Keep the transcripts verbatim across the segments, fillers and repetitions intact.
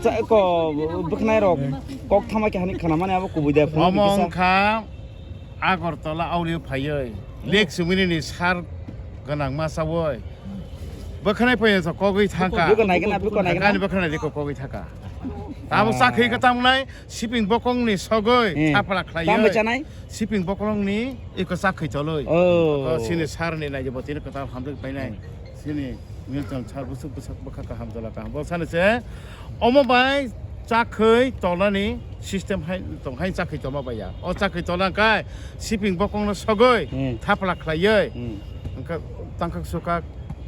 Cha-, ko bwkhnai rok kok thama khe hani khana mani abo kubui da phone Omo kisa. Wngkha Agartala aulio phaioi. Lake Sumini ni sar gwnang ma chawoi. Bwkhnai phaioi sa kogwi thangka. Bwkha naigena, bwkha naigena. Ani bwkhnai riko kogwi thangka. Tamo Ah. Chakhi ka tamnai siping bokong ni sogoi Eh. Thapla khlaioi. Tamo chanai? Siping bokong ni iko chakhi toloi. Oh. Ko sini sar ni nai bo tini kota hamduk painai. Hmm. Sini Milton sar busuk busak bwkha kaham jala kaham. Bo sani se omo bai chakhwi tolani system hai tong hai chakhwi tolma bai ya. O chakhwi tola kai siping bokong no sogoi Hmm. Thapla khlaioi. Hmm. Wngkha tangkak sukak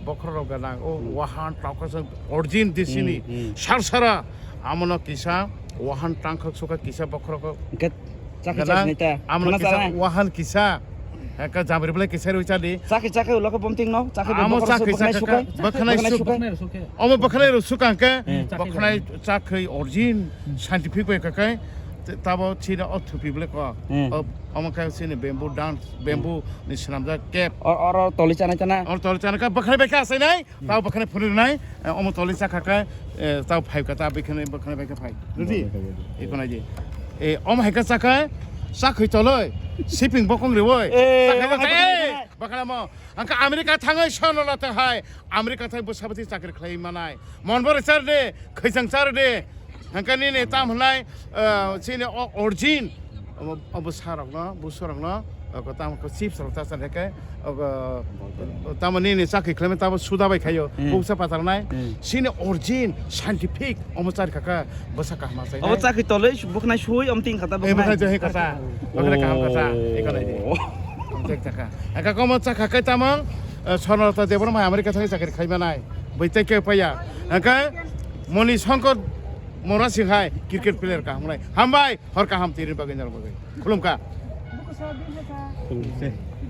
bokhorok gwnang. O Hmm. Wahan tangkak suk origin disini Hmm, hmm. Sar sara amono kisa wahan tangkak sukak kisa bokhorok Hwnkhe chakhe gwnang. Chakhe nai ta. Amono Khana kisa chanai. Wahan kisa. Eka jamri belai kisa rwi chali. Chakhe chakhe ulo khe bomting no. Chakhe amo bokhorok chakhe suk bwkhnai chakhe sukai. Bwkhnai Bwkhnai suk. Sukai. Omo bwkhnai rw sukang khe. Hmm. Bwkhnai chakhwi origin scientific bai kakai. Tabo chini o thupi belai ko. Hmm. O-, omo khe chini bamboo dance, bamboo ni swnamjak cap. Or, or, or toli chanai chana. Or toli chanai khe bwkhnai bai khe asainai. Tao bwkhanai phunuknai, eh, omo toli chakha khe, eh, tao phai kha, ta bwkhanai, bwkhanai bai khe phai. Nudi? Bwkhanai bai khe. Eko nai di. Eh, omo hai khe chakha, chakhwi toloi, siping bokong riwoi. Eh, chakha omo khe, hai eh, bwkhanai. Bwkhanai mo. Angkha America thangoi sono la tang hai, America thai bwsa bwtwi chakri khlai manai. Mon bo rwchar de, khaichang char de. Hangka nini tam hwnai, eh, chini o-, origin. Obo, obo sarokno, busurokno, ogo tamo khe chips rok chachani khe, ogo, tamo nini chakhi khlaimani tamo suda bai khaio, Hmm. Buksa patarnai. Hmm. Chini origin, scientific, omo chari kha khe, bwsa kaham achai Obo nai. Chakhi tolwi, bwkhnai sui, omo ting kha ta Eh, bwkhnai. Bwkhnai je hai kha ta. Bwkhnai kaham kha ta. Oh. Eko nai di. Omo chak chakha. Eka komo chakha khe tamo, eh, Swarnalata Debbarma America thangwi chakri khai manai. Bwtwi khe paiya. Hwnkhe Moni Shankar Mora Singh hai cricket player kaham nai. Hambai, hor kaham tiri bagwi nang bagwi. Khulumkha.